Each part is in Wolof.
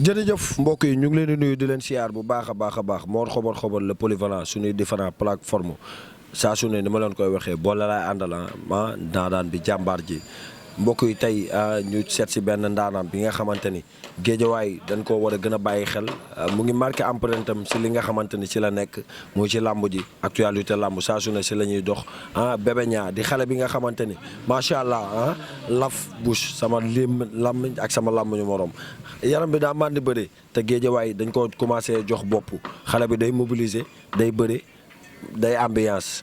jërëjëf mbokk yi ñu ngi leen di nuyu di leen siyaar bu baax a baax Mor Xobar le polyvalent suñuy différent plateforme saa su ne ni ma leen koy waxee boole laay àndala ndaanaan bi jàmbaar ji mbokk yi tey ñu seet si benn ndaanaan bi nga xamante ni géejawaay dañ koo war a gën a bàyyi xel mu ngi marqué empreinte am si li nga xamante ni ci la nekk muy ci làmb ji actualité làmb saa su ne si la ñuy dox Bébé Niang di xale bi nga xamante ni macha allah laf bouche sama lam ak sama làmb ñu morom yaram bi daa màndi bëre te géejawaay dañ ko commencé jox bopp xale bi day mobiliser day bëre day ambiance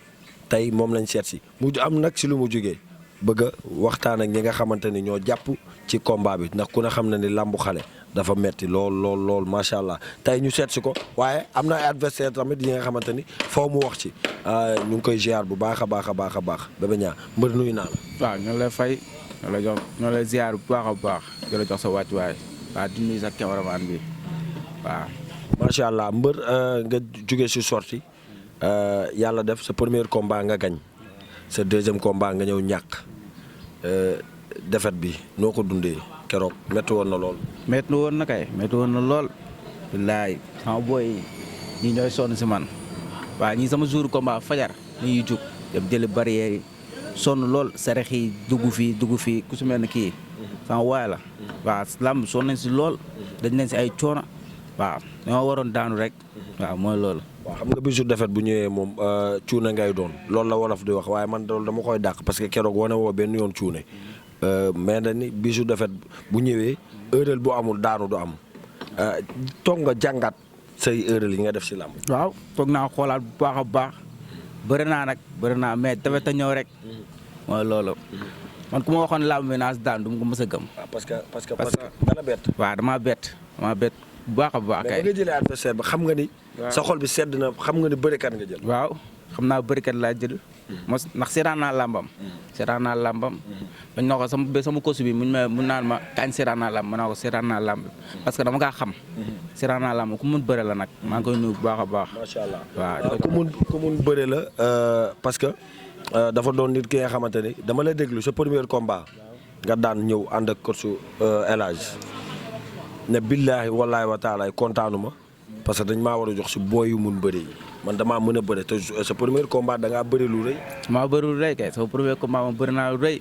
tey moom lañ seet si mu am nag si lu mu jógee bëgg a waxtaan ak ñi nga xamante ni ñoo jàpp ci combat bi ndax ku ne xam na ni làmbu xale dafa metti lool macha allah tey ñu seet si ko waaye am na ay adversaire tamit yi nga xamante ni foo mu wax ci ñu ngi koy ziar bu baax a baax Bébé Niang mbër nuyu naa la. waaw ñoo lay fay ñoo lay ziar bu baax a baax di la jox sa wàccuwaay waaw di nuyu sa cameraman bi waaw. macha allah mbër nga jóge si sorti yàlla def sa premier combat nga gañ sa deuxième combat nga ñëw ñàkk défaite bi noo ko dundee keroog métti woon na lool. métti woon na kay métti woon na lool. billaay sama booy ñii ñooy sonn si man waaw ñii sama jour combat fajar ñuy jug dem jëli barrière yi sonn lool sarex yi dugg fii ku su mel ne kii sama waay la waaw lamb sonn nañ si lool dañ nañ si ay coono waaw ñoo waroon daanu rek waaw mooy loolu. waaw xam nga bisu defet bu ñëwee moom cuune ngay doon loolu la wolof di wax waaye man loolu dama koy dàq parce que keroog wane woo benn yoon cuune mais ni bisu defet bu ñëwee heurel bu amul daanu du am toog nga jàngat say heurel yi nga def si làmb. waaw toog naa xoolaat bu baax a baax bëri naa mais defet a ñëw rek mooy loolu man ku ma waxoon làmb bi naa si daan du ma ko mës a gëm. parce que dana bett. waaw damaa bett bu baax a baax kay. mais ba nga jëlee adversaire ba xam nga ni. sa xol bi sedd na xam nga ni bërikat nga jël. waaw xam naa bërikat laa jël. mos ndax seetaan naa làmbam. bañ na ko sama kosu bi mun naan ma kañ seetaan naa làmb ma naa ko seetaan naa làmb parce que dama kaa xam. seetaan naa làmb ku mun bëre la nag maa ngi koy nuyu bu baax a baax. macha allah waaw ku mun bëre la parce que dafa doon nit ki nga xamante ni dama lay déglu sa premier combat. nga daan ñëw ànd ak coach El Hadj ne billaahi wallaahi wa taala kontaanu ma parce que dañ maa war a jox si booy yu mun bëri yi man damaa mën a bëri te sa premier combat da ngaa bëri lu rëy. maa bëri lu rëy kay sama premier combat ma bëri naa lu rëy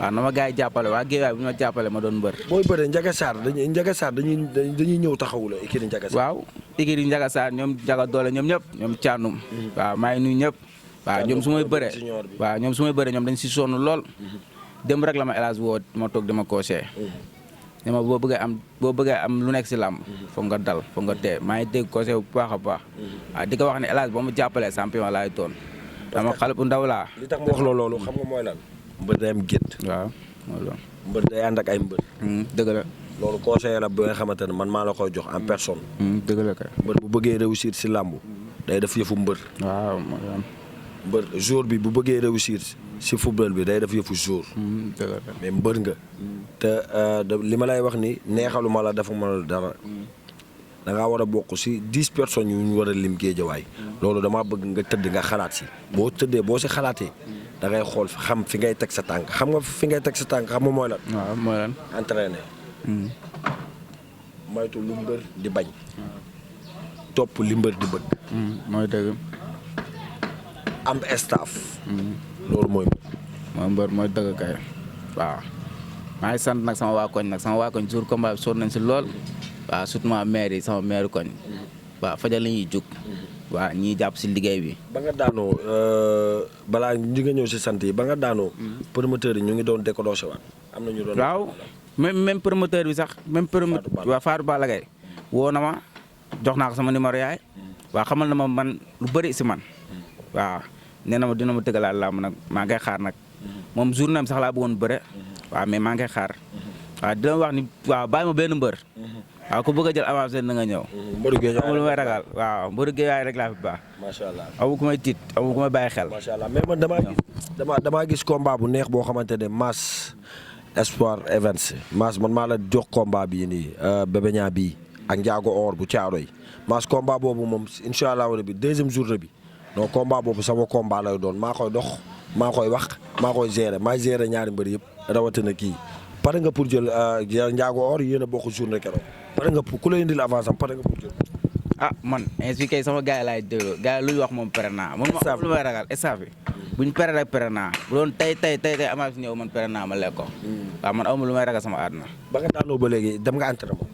waaw na ma gars yi jàppale waa Guèye bu ñu ma jàppale ma doon mbër. booy bëree Ndiaga Sarr dañuy ñëw taxawu la écurie Ndiaga Sarr. waaw écurie Ndiaga Sarr ñoom Ndiaga Doole ñoom ñëpp ñoom Thianoum. waaw maa ngi nuyu ñëpp. waaw ñoom su may bëree ñoom dañ si sonn lool. dem rek la ma El Hadj woo ma toog dama coché. ne ma boo bëggee am lu nekk si làmb foog nga dal foog nga tee maa ngi dégg conseil bu baax a baax waaw di ko wax ne El Hadj ba mu jàppalee champion laay doon dama xale bu ndaw laa. li tax mu wax loolu xam nga mooy lan. mbër day am gétt. waaw mooy loolu. mbër day ànd ak ay mbër. dëgg la. loolu conseil la bi nga xamante ne man maa la koy jox en personne. dëgg la kay. mbër bu bëggee réussir si làmb day def yëfu mbër. waaw mooy loolu. mbër jour bi bu bëggee réussir si football bi day def yëfu jour. dëgg la mais mbër nga. te li ma lay wax ni neexaluma la dafa ma dara da ngaa war a bokk si 10 personnes yu ñu war a lim géejawaay loolu damaa bëgg nga tëdd nga xalaat si boo tëddee boo si xalaatee da ngay xool xam fi ngay teg sa tànk xam nga fi ngay teg sa tànk xam nga mooy lan. waaw mooy lan. entraîner. moytu lu mbër di bañ. topp li mbër di bëgg. mooy dëgg. am staff. loolu mooy. mooy mbër mooy dëgg kay waaw. maa ngi sant nag sama waa koñ jour combat bi sonn nañ si lool waaw surtout maire yi sama maire koñ waaw fajal la ñuy jug waaw ñiy jàpp si liggéey bi. ba nga daanoo balaa ñu nga ñëw si sant yi ba nga daanoo. promoteur yi ñu ngi doon décroché waat am na ñu doon. waaw même promoteur bi sax waa Fatou Balla Gaye woo na ma jox naa ko sama numéro yaay waaw xamal na ma man lu bëri si man waaw nee na ma dina ma tëggalaat làmb nag maa ngay xaar nag moom journée am sax laa bëggoon bëre. waaw mais maa ngi koy xaar waaw dina wax ni waaw bàyyi ma benn mbër waaw ku bëgg a jël avancé na nga ñëw. mbëru géej amul lu may ragal waaw mbëru géej rek laa fi baax. macha allah amul ku may tiit amul ku may bàyyi xel. macha allah mais man damaa gis combat bu neex boo xamante ne Mass Espoir Events Mass man maa la jox combat bii nii Bébé Niang bii ak Ndiago Or bu Thiaroye Mass combat boobu moom incha allah rabi deuxième journée bi non combat boobu sama combat lay doon maa koy dox maa koy wax maa koy gérer maa gérer ñaari mbër yëpp rawatina kii pare nga pour jël Ndiago Or yéen a bokk journée keroog. pare nga pour ku la indil avance am pare nga pour jël. man expliqué sama gars yi laay déglu gars yi lu ñu wax moom pare naa man ma lu may ragal staff bi buñ pere rek pere naa bu doon tey avance ñëw man pere naa ma lekk ko waaw man awma lu may ragal sama àdduna. ba nga daanoo ba léegi dem nga entraînement.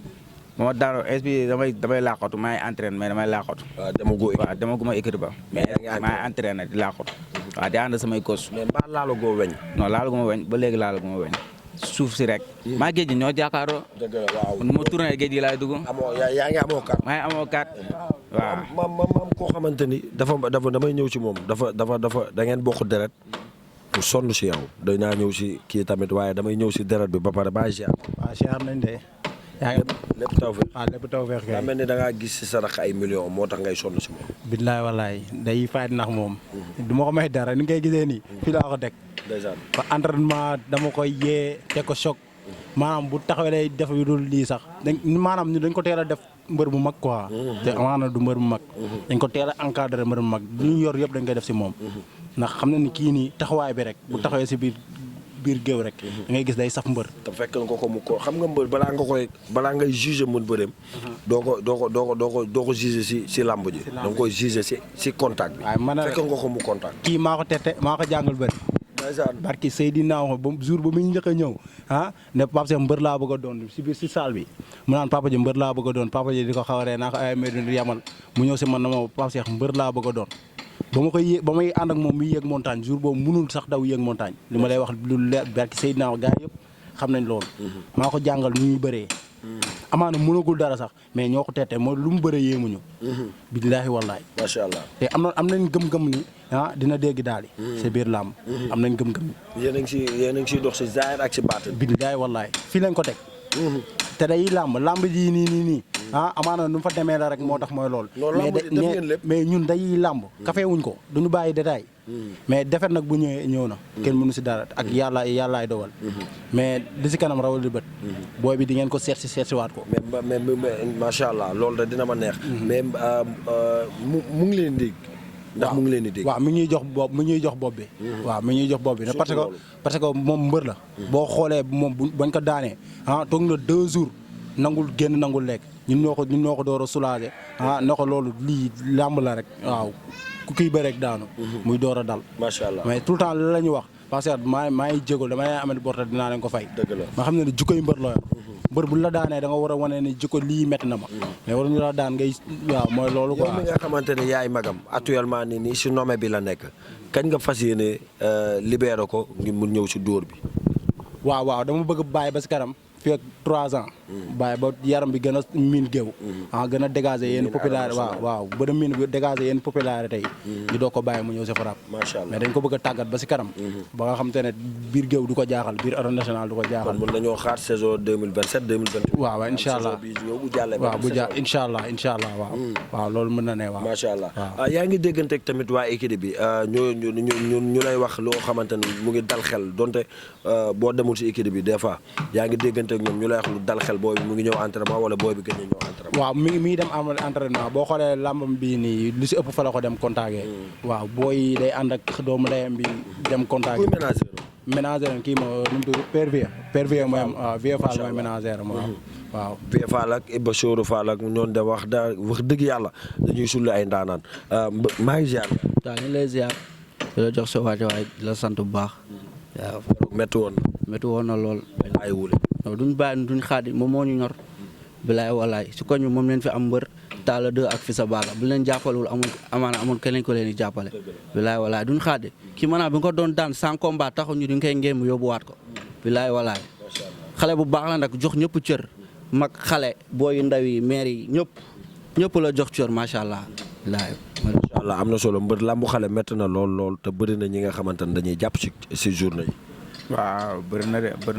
moo daanoo bi damay laaxatu maa ngi entraîné mais damay laaxatu. waaw demaguma équipe ba. mais maa ngi entraîné di laaxatu. waaw di ànd samay coach. mais mbaa laalagoo weñ. non laalaguma weñ ba léegi laalaguma weñ. suuf si rek. maa géej gi ñoo jàkkaarloo. dëgg la waaw nu ma tourné géej gi laay dugg. yaa ngi amoo carte. maa ngi amoo carte. waaw maam koo xamante ni damay ñëw ci moom dafa da ngeen bokk deret mu sonn si yow day naa ñëw si kii tamit waaye damay ñëw si deret bi ba pare bàyyi ziar. waaw ziar nañ de. yaa ngi lépp tawfeex. waaw lépp tawfeex kay. daa mel ni da ngaa gis si sa rakk ay millions moo tax ngay sonn si moom. billaay wallaay day fayit ndax moom. du ma ko may dara ni ngay gisee nii. fii laa ko teg. ndeysaan. ba entraînement dama koy yee teg ko choc maanaam bu taxawee day def yu dul lii sax maanaam ñu dañ ko teel a def mbër bu mag quoi. te amaana du mbër bu mag. dañ ko teel a encadré mbër bu mag lu ñu yor yëpp dañ koy def si moom. ndax xam na ni kii nii taxawaay bi rek bu taxawee si biir géew rek da ngay gis day saf mbër. te fekk nga ko mu ko xam nga mbër balaa ngay juger mën bëreem. doo ko juger si làmb ji. da nga koy juger si contact bi. fekk nga ko mu contact. kii maa ko tette maa ko jàngal bëri. barki Seydina ba jour ba muy njëkk a ñëw ne Pape Cheikh mbër laa bëgg a doon si salle bi mu naan papa ji mbër laa bëgg a doon papa ji di ko xawaree naa ko ay médun yamal mu ñëw si man na ma Pape Cheikh mbër laa bëgg a doon ba may ànd ak moom muy yéeg montagne jour boobu mënul sax daw yéeg montagne li ma lay wax lu leer barki Seydina gars yëpp xam nañ loolu maa ko jàngal nu ñuy bëree amaana mënagul dara sax mais ñoo ko teete mooy lu mu bëree yéemuñu billaahi wallaahi macha allah te am nañ gëm-gëm ni dina dégg daal si biir làmb am nañ gëm-gëm ni yéen a ngi siy dox si zaahir ak si baatin billaahi wallaahi fii lañ ko teg te day làmb ji nii amaana nu mu fa demee la rek moo tax mooy loolu mais ñun day làmb kafeewuñ ko duñu bàyyi détail mais defet nag bu ñëwee ñëw na kenn mënu si dara ak yàllaay dogal mais li si kanam rawal di bët booy bi di ngeen ko seet si waat ko mais macha allah loolu da dina ma neex mais mu ngi leen di ndax mu ngi leen di dégg waaw mi ñuy jox bopp bi waaw mi ñuy jox bopp bi parce que moom mbër la boo xoolee moom bañ ko daanee toog na 2 jours nangul génn nangul lekk ñun ñoo ko door a soulager na ko loolu lii làmb la rek waaw ku kii ba rek daanu muy door a dal macha allah mais tout le temps li la ñuy wax parce que maa ngi jégal dama leen amal borta dinaa leen ko fay dëgg la ma xam ne ne jikkoy mbër la yor mbër bu la daanee da nga war a wane ne jikko lii métti na ma mais waruñu la daan ngay waaw mooy loolu quoi yow mi nga xamante ne yaay magam actuellement nii si nommé bi la nekk kañ nga fas yéene libéré ko ngir mun ñëw si dóor bi waaw dama bëgg bàyyi ba si kanam fii ak 3 ans bàyyi ba yaram bi gën a miin géew gën a dégager yenn popularité waaw ba a miin dégager yenn popularité yi ñu doo ko bàyyi mu ñëw si frappe macha allah mais dañ ko bëgg a tàggat ba si kanam ba nga xam te ne biir géew du ko jaaxal biir arène nationale du ko jaaxal kon mën nañoo xaar saison 2027 2028 waaw incha allah waaw bu jàll incha allah waaw loolu mën na ne waaw macha allah yaa ngi dégganteeg tamit waa équipe bi ñu lay wax loo xamante ne mu ngi dal xel donte boo demul si équipe bi des fois yaa ngi déggante ak ñoom ñu lay wax lu dal xel booy bi mu ngi ñëw entraînement wala booy bi gën a ñëw entraînement waaw mi ngi dem entraînement boo xoolee làmbam bii nii lu si ëpp fa la ko dem contacté waaw booy day ànd ak doomu ndeyam bi dem contacté ménagère kii ma nu mu tudd Père Vieux mooy am Vieux Fall mooy ménagère waaw Vieux Fall ak Iba Soro Fall ak ñoon de wax dëgg yàlla dañuy sulli ay ndaanaan maa ngi ziar waaw ñu lay ziar di la jox sa waay di la sant bu baax waaw métti woon na lool ay wule duñ bàyyi duñ xaadi moom moo ñu ñor bilaay walaay si koñ moom leen fi am mbër Talla 2 ak Fils Balla bu leen jàppalewul amul keneen ko leen di jàppale bilaay walaay duñ xaadi kii maanaam bi nga ko doon daan sans combat taxu ñu duñ koy ngéem yóbbuwaat ko bilaay walaay xale bu baax la nag jox ñëpp cër mag xale booyu ndaw yi maire yi ñëpp la jox cër macha allah bilaay macha allah am na solo mbër làmbu xale métti na lool te bëri na ñi nga xamante ne dañuy jàpp si journée yi waaw bëri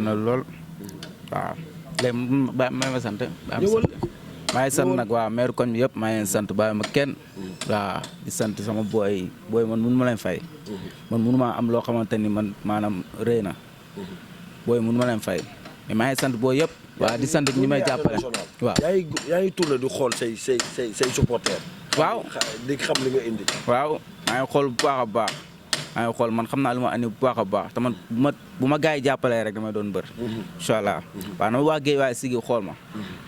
na lool waaw léegi may ma sant maa ngi sant nag waaw maire koñ bi yëpp maa ngi sant bàyyi ma kenn waaw di sant sama booy man mënu ma leen fay man mënu ma am loo xamante ni man maanaam rëy na booy mënu ma leen fay mais maa ngi sant booy yëpp waaw di sant ñi may jàppale waaw yaa ngi tourné di xool say supporter waaw di xam li nga indi waaw maa ngi xool bu baax a baax maa ngi xool man xam naa lu ma andi bu baax a baax te man bu ma gars yi jàppalee rek damay doon mbër. incha allah waaw na ma waa Guèye waaye sigi xool ma.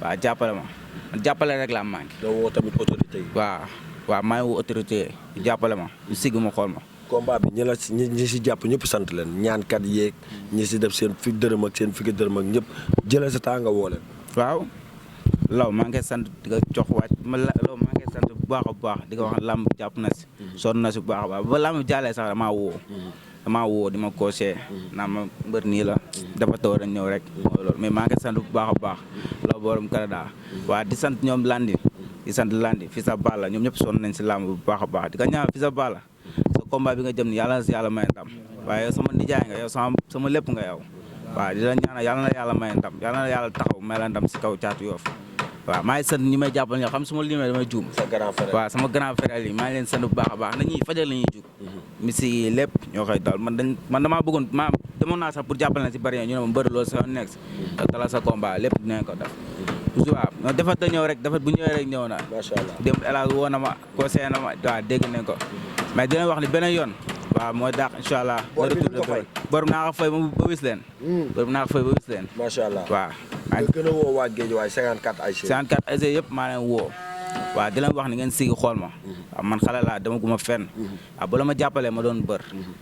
waaw jàppale ma man jàppale rek laa manqué. doo woo tamit autorité yi. waaw maa ngi woo autorité yi jàppale ma ñu sigi ma xool ma. combat bi ñi si jàpp ñëpp sant leen ñaankat yeeg ñi si def seen fi dërëm ak seen figi dërëm ak ñëpp jëlee sa temps nga woo leen. waaw law maa ngi koy sant di ko jox waaj law maa ngi koy sant bu baax a baax di ko wax làmb jàpp na si sonn na si bu baax a baax ba làmb jàllee sax damaa woo di ma conseillé naa ma mbër nii la dafa taw dañ ñëw rek mooy loolu mais maa ngi koy sant bu baax a baax law borom Canada waaw di sant ñoom Landi fi sa Balla ñoom ñëpp sonn nañ si làmb bu baax a baax di ko ñaan fi sa Balla sa combat bi nga jëm ni yàlla na si yàlla may ndam waaye yow sama nijaay nga yow sama lépp nga yow waaw di la ñaanal yàlla na yàlla may ndam yàlla na yàlla taxaw may la ndam si kaw Caatu Yoof waaw maa ngi sant ñi may jàppal ñoo xam su ma limee damay juum waaw sama grand frère yi maa ngi leen sant bu baax a baax na ñuy fajal la ñuy jug mi si lépp ñoo koy dal man damaa bëggoon demoon naa sax pour jàppal na si bari ñu ne ma mbëri loolu sa nekk si tala sa combat lépp dinañ ko def waaw non defat da ñëw rek defat bu ñëwee rek ñëw na macha allah dem elage woo na ma conseillé na ma waaw dégg nañ ko mais dina wax ni beneen yoon waaw mooy daax incha allah borom naa ko fay ba wis leen macha allah waaw nga gën a woo waa Guédiawaye 54 ASC 54 ASC yëpp maa leen woo waaw di leen wax ni ngeen sigi xool ma waaw man xale laa dama gu ma fenn waaw bu la ma jàppalee ma doon bër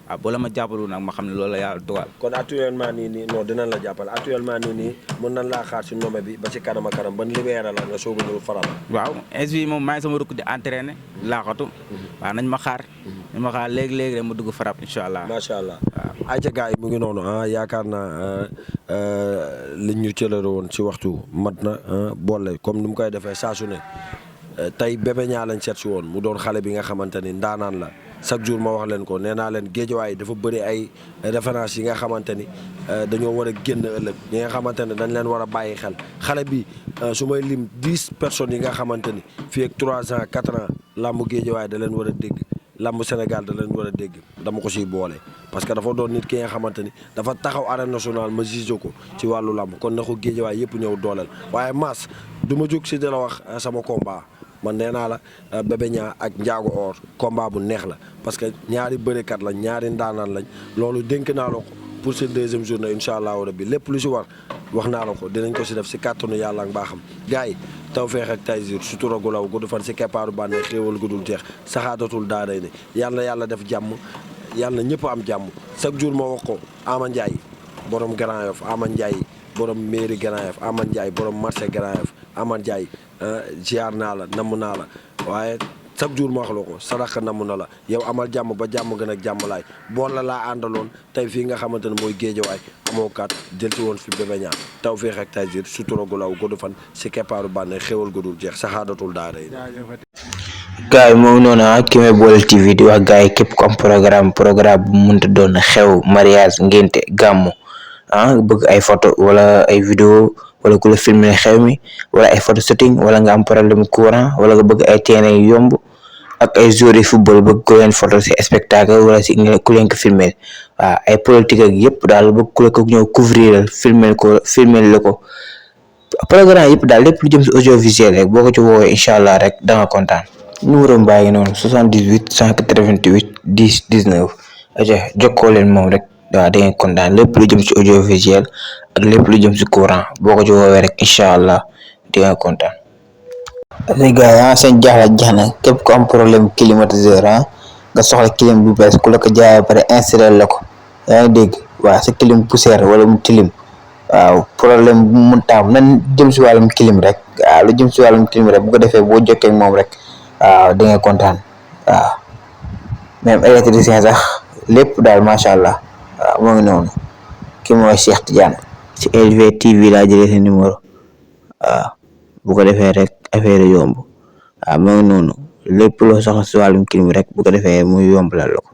waaw bu la ma jàppalu nag ma xam ne loolu la yàlla dogal kon actuellement nii non dinañ la jàppale actuellement nii mën nañ laa xaar si nome bi ba ci kanam a kanam ban libéré la nga soog a ñëw faral waaw SV moom maa ngi sama rukk di entraîné laaxatu waaw nañ ma xaar léegi rek ma dugg farab incha allah macha allah ayca gars yi mu ngi noonu yaakaar naa liñ ñu cëlëre woon ci waxtu mat na boole comme ni mu koy defee saa su ne tey Bébé Niang lañ seet si woon mu doon xale bi nga xamante ni ndaanaan la chaque jour ma wax leen ko nee naa leen Guédiawaye dafa bëri ay référence yi nga xamante ni dañoo war a génn ëllëg ñi nga xamante ne dañ leen war a bàyyi xel xale bi su may lim 10 personnes yi nga xamante ni fii ak 3 ans 4 ans làmbu Guédiawaye da leen war a dégg làmbu Sénégal da leen war a dégg dama ko siy boole parce que dafa doon nit ki nga xamante ni dafa taxaw arène nationale ma gisé ko ci wàllu làmb kon na ko Guédiawaye yëpp ñëw dooleel waaye Mass du ma jóg si di la wax sama combat man nee naa la Bébé Niang ak Ndiago Or combat bu neex la parce que ñaari bërekat lañ ñaari ndaanaan lañ loolu dénk naa la ko pour cette deuxième journée incha allahu rabbi lépp lu si war wax naa la ko dinañ ko si def si kàttanu yàlla ak mbaaxam gars yi tawfeex ak taysiir sutura gu law gudd fan si keppaaru bànnee xéewal gu dul jeex saxaadatul daaray ne yàlla na yàlla def jàmm yàlla na ñëpp am jàmm chaque jour moo wax ko Ama Ndiaye borom Grand Yoff Ama Ndiaye borom mairie Grand Yoff Ama Ndiaye borom marché Grand Yoff Ama Ndiaye ziar naa la namm naa la waaye chaque jour ma wax la ko sadaka namm na la yow amal jàmm ba jàmm gën ak jàmm laay bool la laa àndaloon tey fii nga xamante ne mooy Guédiawaye amoo kat jël ci woon fi Bébé Niang tawfeex ak taysiir sutura gu law gudd fan si keppaaru bànne xéwal gu dul jeex saxaadatul daara yi. gars yi moom noonu Kimé Bolé TV di wax gars yi képp ko am programme bu mënta doon xew mariage ngénte gàmmu bëgg ay photo wala ay vidéo wala ku la filmer xew mi wala ay photo shooting wala nga am problème courant wala nga bëgg ay terrain yu yomb ak ay joueurs de football bëgg ko leen photo si spectacle wala si ku leen ko filmer waaw ay politique ak yëpp daal bëgg ku la ko ñëw couvrir filmer la ko programme yëpp daal lépp lu jëm si audiovisuel rek boo ko ci woowee incha allah rek da nga kontaan numéro mbaa ngi noonu 78 188 10 19 aja jokkoo leen moom rek waaw da ngeen kontaan lépp lu jëm ci audiovisuel ak lépp lu jëm ci courant boo ko ci woowee rek incha allah di nga kontaan. les gars seen jaaxle jeex na képp ku am problème climatiseur nga soxla clim bu bees ku la ko jaayee pare installé la ko yaa ngi dégg waaw sa clim poussière wala mu tilim waaw problème bu mu taam nan jëm si wàllum clim rek waaw lu jëm si wàllum clim rek bu ko defee boo jokkee ak moom rek waaw di nga kontaan waaw même électricien sax lépp daal macha allah. waaw moo ngi noonu ki mooy Cheikh Tidiane ci LV TV laa jëlee sa numéro waaw bu ko defee rek affaire yomb waaw moo ngi noonu lépp loo soxla si wàllum clim rek bu ko defee muy yomb la ko